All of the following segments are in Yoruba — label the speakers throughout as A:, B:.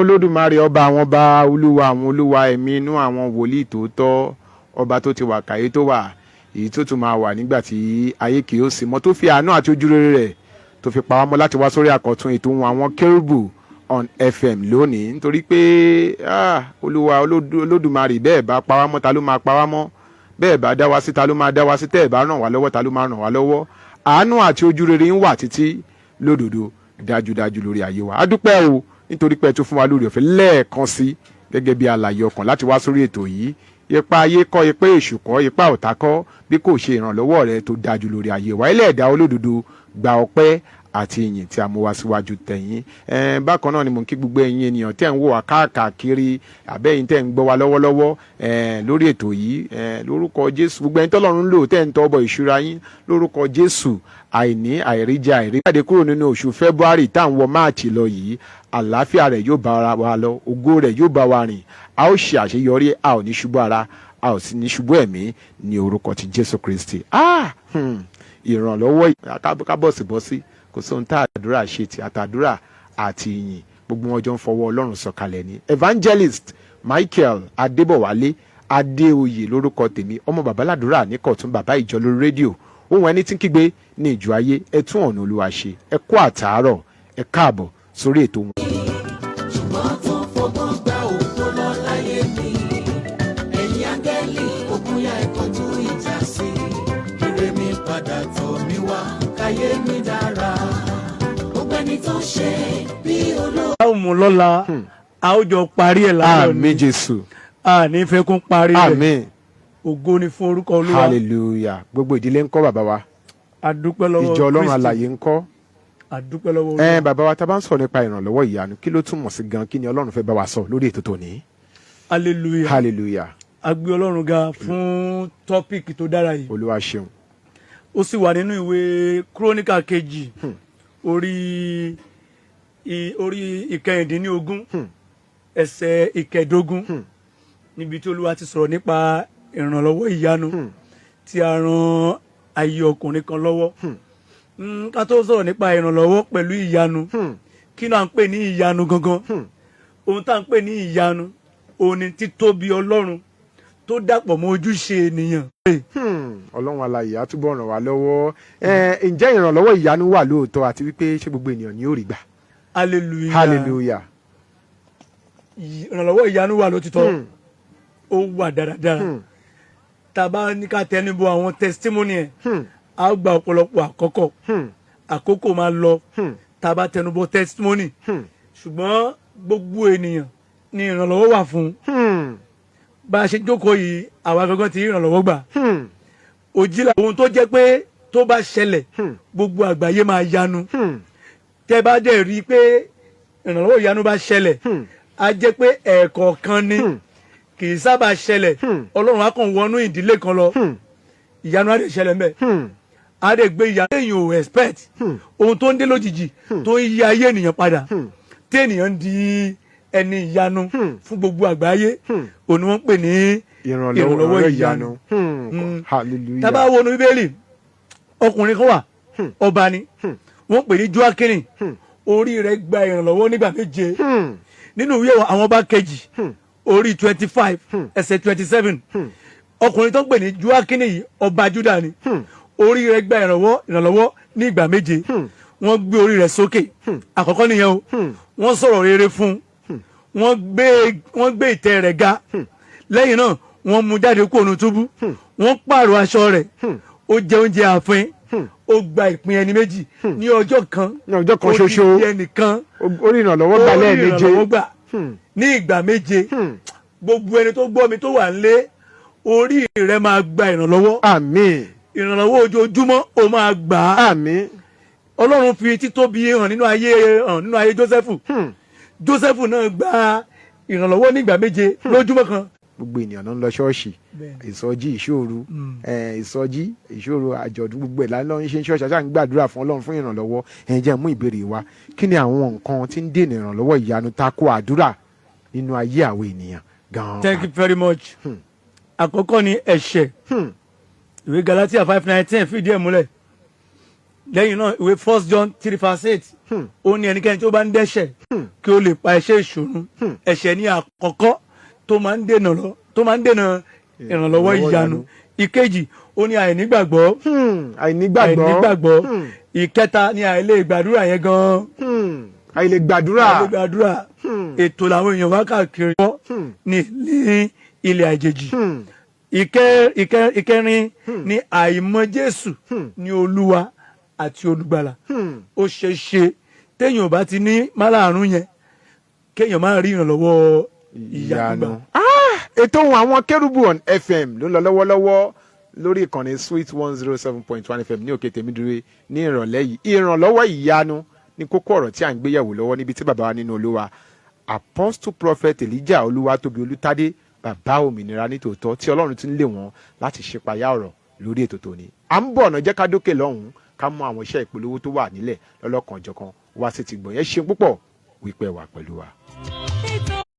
A: Olódùmarè, ọba àwọn ọba, olúwa àwọn olúwa, ẹ̀mí inú àwọn wòlíì tòótọ́, ọba tó ti wà káyé tó wà, èyí tó tún máa wà nígbà tí ayé kì yóò sí mọ́, tó fi àánú àti ojúrere rẹ̀ tó fi pa wá mọ́ láti wá sórí àkọ́tún ètò ohun àwọn kérúbù on FM lónìí, nítorí pé, ah, Olúwa Olódùmarè, bẹ́ẹ̀ bá pa wá mọ́, ta ló máa pa wá mọ́? Bẹ́ẹ̀ bá dá wa sí, ta ló máa dá wa sí? Tẹ́ ẹ̀ bá ràn wá lọ́wọ́, ta ló máa ràn wá lọ́wọ́? Àánú àti ojúrere ń wà títí lódodo dájúdájú lórí ayé wa. A dúpẹ́ o, nítorí pé ẹ tún fún wa lórí ọ̀fẹ́ lẹ́ẹ̀kan sí gẹ́gẹ́ bí alààyè ọkàn láti wá sórí ètò yìí. Ipa ayé kọ́, ipa èṣù kọ́, ipa ọ̀tá kọ́, bí kò ṣe ìrànlọ́wọ́ rẹ tó dájú lórí ayé wa. Ẹlẹ́ẹ̀dá olódodo, gba ọpẹ́ àti ìyìn tí a mú wá síwájú tẹ̀yìn. Bákan náà ni mò ń kí gbogbo ẹ̀yin ènìyàn tẹ́ ń wò wá káàkiri, àbẹ́yìn tẹ́ ń gbọ́ wa lọ́wọ́lọ́wọ́ lórí ètò yìí. Lórúkọ Jésù, gbogbo ẹ̀yin tọ́lọ́run lò tẹ́ ń tọ́ bọ̀ ìṣúra yín, lórúkọ Jésù, àìní, àìríjẹ, àìrí jáde kúrò nínú oṣù February tá à ń wọ March lọ yìí, àlàáfíà rẹ̀ yóò bá wa lọ, ògo rẹ̀ yóò bá wa rìn, a ó ṣe àṣeyọrí, a ò ní ṣubú ara, a ò sì ní ṣubú ẹ̀mí ní orúkọ ti Jésù Kristi. Ah, ìrànlọ́wọ́ kábọ̀sibọ́sí, kò sóhun tá àdúrà ṣe ti àtàdúrà àti ìyìn, gbogbo wọn jọ ń fọwọ́ Ọlọ́run sọ̀kalẹ̀ ni. Evangelist Michael Adébọ̀wálé Adéoyè lórúkọ tèmi, ọmọ babaládùúrà ní Kọ̀tún, bàbá ìjọ lórí rédíò, ohun ẹni tí ń kígbe ní ìjọ ayé, ẹ tún ọ̀nà Olúwa ṣe. Ẹ kú àtàárọ̀, ẹ káàbọ̀ sórí ètò wọn.
B: Ṣùgbọ́n tó fọgbọ́n gba ògo lọ láyé mi, ẹ̀yin áńgẹ́lì ogun yá, ẹ kọjú ìjà sí i. Ire mi padà tọ̀ mí wá, káyé mi dára. Gbogbo ẹni tó ṣe bí olóò.
C: A ó mú lọ́la, a ó jọ parí ẹ̀ láàárọ̀.
A: Àmín, Jésù.
C: A ní fẹ́ kún parí rẹ̀.
A: Àmín.
C: Ògo ni fún orúkọ Olúwa.
A: Hallelujah. Gbogbo ìdílé ńkọ́, bàbá wa?
C: A dúpẹ́ lọ́wọ́
A: Ìjọ Ọlọ́run
C: Kristi.
A: alààyè ńkọ́?
C: A dúpẹ́ lọ́wọ́
A: Ẹ
C: Olúwa.
A: bàbá wa, tá a bá ń sọ̀rọ̀ nípa ìrànlọ́wọ́ ìyanu, kí ló túmọ̀ sí gan? Kí ni Ọlọ́run fẹ́ bá wa sọ lórí ètò tòní?
C: Hallelujah.
A: Hallelujah.
C: A gbé Ọlọ́run ga fún topic tó dára yìí.
A: Olúwa ṣeun.
C: Ó sì wà nínú ìwé Kúrónìkà kejì, orí 16, ẹsẹ̀ 15, níbi tí Olúwa ti sọ̀rọ̀ nípa ìrànlọ́wọ́ ìyanu tí a ran ayé ọkùnrin kan lọ́wọ́. Ká tó sọ̀rọ̀ nípa ìrànlọ́wọ́ pẹ̀lú ìyanu, kí ló à ń pè ní ìyanu gangan? Ohun tá à ń pè ní ìyanu òun ni títóbi Ọlọ́run tó dàpọ̀ mọ́ ojúṣe ènìyàn.
A: Ọlọ́run alààyè á túbọ̀ ràn wá lọ́wọ́. Ẹ ǹjẹ́ ìrànlọ́wọ́ ìyanu wà lóòótọ́, àti wípé ṣé gbogbo ènìyàn ni ó rí gbà?
C: Hallelujah.
A: Hallelujah.
C: Ìrànlọ́wọ́ ìyanu wà lótìtọ́, ó wà dáradára. Tá a bá ní ká tẹnubọ àwọn testimony ẹ̀, á gba ọ̀pọ̀lọpọ̀ àkọ́kọ́, àkókò máa lọ tá a bá tẹnubọ testimony. Ṣùgbọ́n gbogbo ènìyàn ni ìrànlọ́wọ́ wà fún. Bá a ṣe jókòó yìí, àwa gangan ti rí ìrànlọ́wọ́ gbà. Òjìlá ohun tó jẹ́ pé tó bá ṣẹlẹ̀, gbogbo àgbáyé máa yanu. Tẹ́ bá dẹ̀ rí i pé ìrànlọ́wọ́ ìyanu bá ṣẹlẹ̀, á jẹ́ pé ẹ̀ẹ̀kọ̀ọ̀kan ni, kì í sábà ṣẹlẹ̀. Ọlọ́run á kàn wọnú ìdílé kan lọ, ìyanu á dẹ̀ ṣẹlẹ̀ ńbẹ̀, á dẹ̀ gbé ìyanu èèyàn ò expect, ohun tó ń dé lójijì, tó ń yí ayé ènìyàn padà, tí ènìyàn ń di ẹni ìyanu fún gbogbo àgbáyé, òun ni wọ́n ń pè ní
A: ìrànlọ́wọ́ ìyanu. Hallelujah.
C: Tá bá wo inú Bíbélì, ọkùnrin kan wà, ọba ni, wọ́n pè ní Joakini. Orí rẹ̀ gba ìrànlọ́wọ́ nígbà 7. Nínú ìwé àwọn ọba kejì, orí 25, ẹsẹ̀ 27, ọkùnrin tó ń pè ní Joakini yìí, ọba Juda ni, orí rẹ̀ gba ìrànlọ́wọ́ ní ìgbà 7. Wọ́n gbé orí rẹ̀ sókè àkọ́kọ́ nìyẹn o. Wọ́n sọ̀rọ̀ rere fún un, wọ́n gbé ìtẹ́ rẹ̀ ga. Lẹ́yìn náà, wọ́n mú jáde kúrò ní túbú, wọ́n pààrọ̀ aṣọ rẹ̀, ó jẹ oúnjẹ ààfin, ó gba ìpín ẹni méjì ní ọjọ́ kan.
A: Ní ọjọ́ kan ṣoṣo.
C: Ó di ẹnìkan.
A: Ó rí ìrànlọ́wọ́ gbà
C: Ó rí
A: lẹ́ẹ̀méje.
C: ìrànlọ́wọ́ gbà ní ìgbà 7. Gbogbo ẹni tó gbọ́ mi tó wà nílé, orí rẹ máa gba ìrànlọ́wọ́.
A: Àmín.
C: Ìrànlọ́wọ́ ojoojúmọ́, ó máa gbà á.
A: Àmín.
C: Ọlọ́run fi títóbi hàn nínú ayé Jósẹ́fù. Jósẹ́fù náà gba ìrànlọ́wọ́ nígbà 7 lójúmọ́ kan.
A: Gbogbo ènìyàn náà ń lọ ṣọ́ọ̀ṣì, ìsọjí, ìṣòro, ìsọjí, ìṣòro, àjọ̀dún, gbogbo ẹ̀ lálọ́ ń ṣe ṣọ́ọ̀ṣì, àṣà ń gbàdúrà fún Ọlọ́run fún ìrànlọ́wọ́. Ẹ̀ jẹ́ mú ìbéèrè wa: kí ni àwọn nǹkan tí ń dènà ìrànlọ́wọ́ ìyanu tako àdúrà nínú ayé àwọn ènìyàn gan-an?
C: Thank you very much. Àkọ́kọ́ ni ẹ̀ṣẹ̀. Ìwé Galatia 5:19 fìdí ẹ̀ múlẹ̀. Lẹ́yìn náà, ìwé 1 John 3 verse 8, ó ní ẹnikẹ́ni tó bá ń dẹ́ṣẹ̀ kí ó lè pa ẹ̀ṣẹ̀ ìṣòro. Ẹ̀ṣẹ̀ ní àkọ́kọ́ tó máa ń dènà lọ, tó máa ń dènà ìrànlọ́wọ́
A: ìrànlọ́wọ́
C: ìyanu.
A: Ìyanu.
C: Ìkejì, ó ní àìnígbàgbọ́.
A: Àìnígbàgbọ́.
C: Àìnígbàgbọ́. Ìkẹta ní àìlè gbàdúrà yẹn gan-an.
A: Àìlè gbàdúrà.
C: Àìlè gbàdúrà. Ètò làwọn èèyàn wá káàkiri wọ́n ní ilẹ̀ àjèjì. Ìkẹrin ní àìmọ̀ Jésù ní Olúwa àti Olùgbàlà. Ó ṣe é ṣe téèyàn ò bá ti ní márààrún yẹn, kéèyàn má rí ìrànlọ́wọ́ ìyanu gbà.
A: Ìyanu. Ètò ohun àwọn kérúbù on FM ló ń lọ lọ́wọ́lọ́wọ́ lórí ìkànnì Sweet 107.1 FM ní Òkè Tèmídúró ní ìrọ̀lẹ́ yìí. Ìrànlọ́wọ́ ìyanu ní kókó ọ̀rọ̀ tí à ń gbéyẹ̀wò lọ́wọ́, níbi tí bàbá wa nínú Olúwa, Apostle Prophet Elijah Olúwatóbi Olútádé, bàbá òmìnira nítòótọ́, tí Ọlọ́run ti ń lè wọ́n láti ṣípayá ọ̀rọ̀ lórí ètò tòní. À ń bọ̀ ọ̀nà, jẹ́ ká dókè lọ́hùn-ún, ká mú àwọn iṣẹ́ ìpolówó tó wà nílẹ̀ lọ́lọ́kan-ò-jọ̀kan wá sí ti gbọ̀n yẹn. Ṣe púpọ̀ wípé wà pẹ̀lú wa.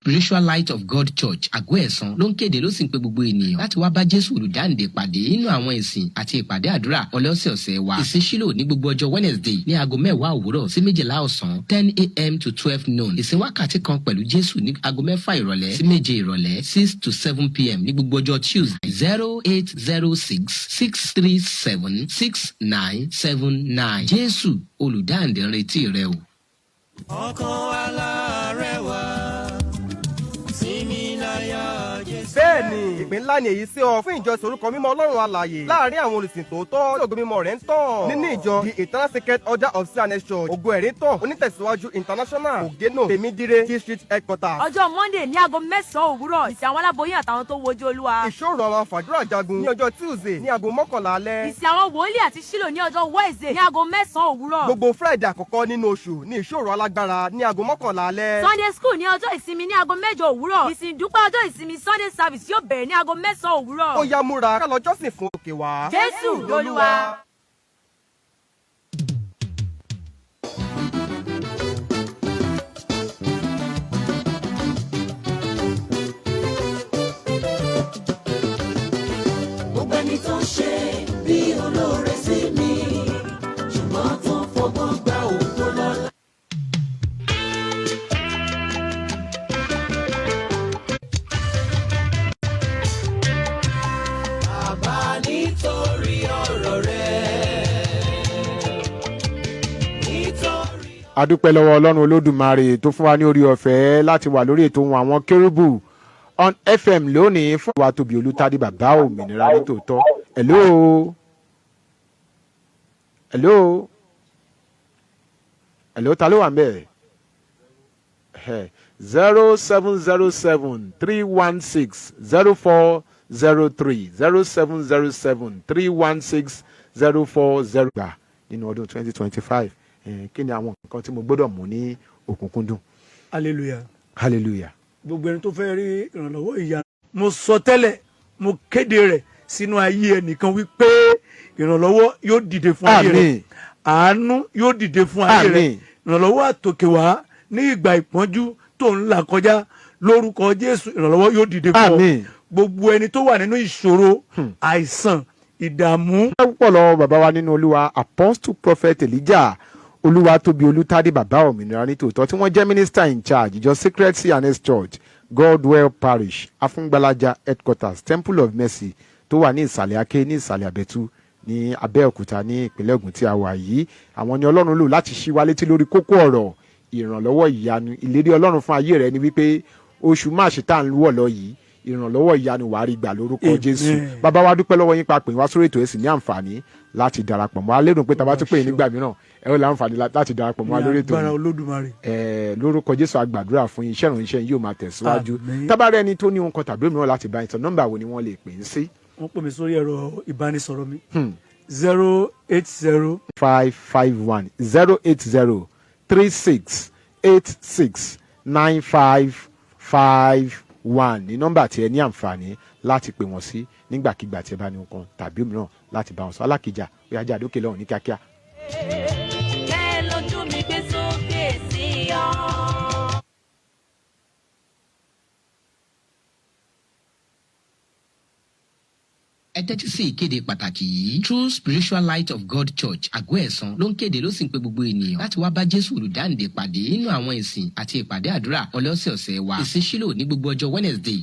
D: Spiritual Light of God Church, Àgọ́ Ẹ̀sán, ló ń kéde, ló sì ń pe gbogbo ènìyàn láti wá bá Jésù olùdáǹdè pàdé nínú àwọn ìsìn àti ìpàdé àdúrà ọlọ́sẹ̀ọ̀sẹ̀ wa. Ìsìn Ṣílò ní gbogbo ọjọ́ Wednesday ní aago 10 òwúrọ̀ sí 12 ọ̀sán, 10 a.m. to 12 noon. Ìsìn wákàtí kan pẹ̀lú Jésù ní aago 6 ìrọ̀lẹ́ sí 7 ìrọ̀lẹ́, 6 to 7 p.m., ní gbogbo ọjọ́ Tuesday. 08066376979. Jésù olùdáǹdè ń retí rẹ o.
B: Ọkàn alárẹ̀wá sinmi láyà Jésù.
E: Bẹ́ẹ̀ni, ìpín ńlá ni èyí sí ọ fún ìjọsìn orúkọ mímọ́ Ọlọ́run alààyè láàrin àwọn olùsìn tòótọ́ tí ògo mímọ́ rẹ̀ ń tàn nínú ìjọ The Eternal Sacred Order of C&S Church, Ògo Ẹ̀rí Tàn, onítẹ̀síwájú International, Ògénò, Tèmídíré District Headquarters.
F: Ọjọ́ Monday ní aago 9 òwúrọ̀, ìsìn àwọn aláboyún àtàwọn tó wojú Olúwa.
E: Ìṣòro àwọn fàdúrà jagun ní ọjọ́ Tuesday ní aago 11 alẹ́.
F: Ìsìn àwọn wòlíì àti Ṣílò ní ọjọ́ Wednesday ní aago 9 òwúrọ̀.
E: Gbogbo Friday àkọ́kọ́ nínú oṣù ní ìṣòro alágbára ní aago 11 alẹ́.
F: Sunday school ní ọjọ́ ìsinmi ní aago 8 òwúrọ̀. Ìsìn ìdúpẹ́ ọjọ́ ìsinmi, Sunday service, yóò bẹ̀rẹ̀ ní aago 9 òwúrọ̀.
E: Ó yá, múra ká lọ jọ́sìn fún òkè wá.
F: Jésù lolúwa.
B: Gbogbo ẹni tó ń ṣe bí olóore sí mi, ṣùgbọ́n tó ń fọgbọ́n gba ògo lọ́la. Bàbá, nítorí ọ̀rọ̀ rẹ̀, nítorí.
A: Adúpẹ́ lọ́wọ́ Ọlọ́run Olódùmarè tó fún wa ní orí ọ̀fẹ́ láti wà lórí ètò ohun àwọn kérúbù on FM lónìí fún wa tóbi Olùtádé, bàbá òmìnira nítòótọ́. Hello, hello, hello, ta ló wà ń bẹ̀? 07073160403, 070731604 0 gbà nínú ọdún 2025. Kí ni àwọn nǹkan tí mo gbọ́dọ̀ mú ní òkúnkúndùn?
C: Hallelujah.
A: Hallelujah.
C: Gbogbo ẹni tó fẹ́ rí ìrànlọ́wọ́ ìyanu, mo sọ tẹ́lẹ̀, mo kéde rẹ̀ sínú ayé ẹnìkan wípé ìrànlọ́wọ́ yóò dìde fún ayé rẹ̀.
A: Àmín.
C: Àánú yóò dìde fún ayé rẹ̀.
A: Àmín.
C: Ìrànlọ́wọ́ àtòkè wá ní ìgbà ìpọ́njú tó ń là kọjá, lórúkọ Jésù, ìrànlọ́wọ́ yóò dìde fún ọ.
A: Àmín.
C: Gbogbo ẹni tó wà nínú ìṣòro, àìsàn, ìdààmú.
A: Ẹ púpọ̀ lọ́wọ́ bàbá wa nínú Olúwa, Apostle Prophet Elijah Olúwatóbi Olútádé, bàbá òmìnira nítòótọ́, tí wọ́n jẹ́ minister in charge ìjọ Sacred C&S Church, Godwell Parish, Afúngbàlájà Headquarters, Temple of Mercy, tó wà ní Ìsàlẹ̀ Aké, ní Ìsàlẹ̀ Àbẹ̀tú, ní Abẹ́òkúta, ní ìpínlẹ̀ Ògùn tí a wà yìí. Àwọn ni Ọlọ́run lò láti ṣí wa létí lórí kókó ọ̀rọ̀ ìrànlọ́wọ́ ìyanu. Ìlérí Ọlọ́run fún ayé rẹ ni wípé oṣù March tá à ń wọ̀ lọ yìí, ìrànlọ́wọ́ ìyanu, wàá rí gbà lórúkọ
C: Amen.
A: Jésù. Bàbá wa, dúpẹ́ lọ́wọ́ yín pa pè wá sórí ètò, ẹ̀sìn ní àǹfààní láti darapọ̀ mọ́. A lérò pé tá a bá tún pè yín nígbà mìíràn, ẹ ó láǹfààní láti darapọ̀ mọ́ wa
C: Ní
A: lórí ètò
C: agbára
A: yìí.
C: Olódùmarè.
A: Lórúkọ Jésù, a gbàdúrà fún yín, iṣẹ́ ìránṣẹ́ yín yóò máa tẹ̀síwájú.
C: Àmín.
A: Tábàárẹ̀ ẹni tó ní ohun kan tàbí òmíràn láti bá yín sọ, nọ́mbà wo ni wọ́n lè pè ń sí?
C: Wọ́n pè mí sórí ẹ̀rọ ìbánisọ̀rọ̀ mi, 080
A: 551, 08036869551 ní nọ́mbà tí ẹ ní àǹfààní láti pè wọ́n sí nígbàkigbà tí ẹ bá ní ohun kan tàbí òmíràn láti bá wọn sọ. Alákìjà, ó yá, jáde òkè lọ́hùn ní kíákíá.
F: Bẹ́ẹ̀ lójú mi gbé sókè sí ọ.
D: Ẹ tẹ́tí sí ìkéde pàtàkì yìí. True Spiritual Light of God Church, Àgọ́ Ẹ̀sán, ló ń kéde, ló sì ń pe gbogbo ènìyàn láti wá bá Jésù olùdáǹdè pàdé nínú àwọn ìsìn àti ìpàdé àdúrà ọlọ́sẹ̀ọ̀sẹ̀ wa. Ìsìn Ṣílò ní gbogbo ọjọ́ Wednesday.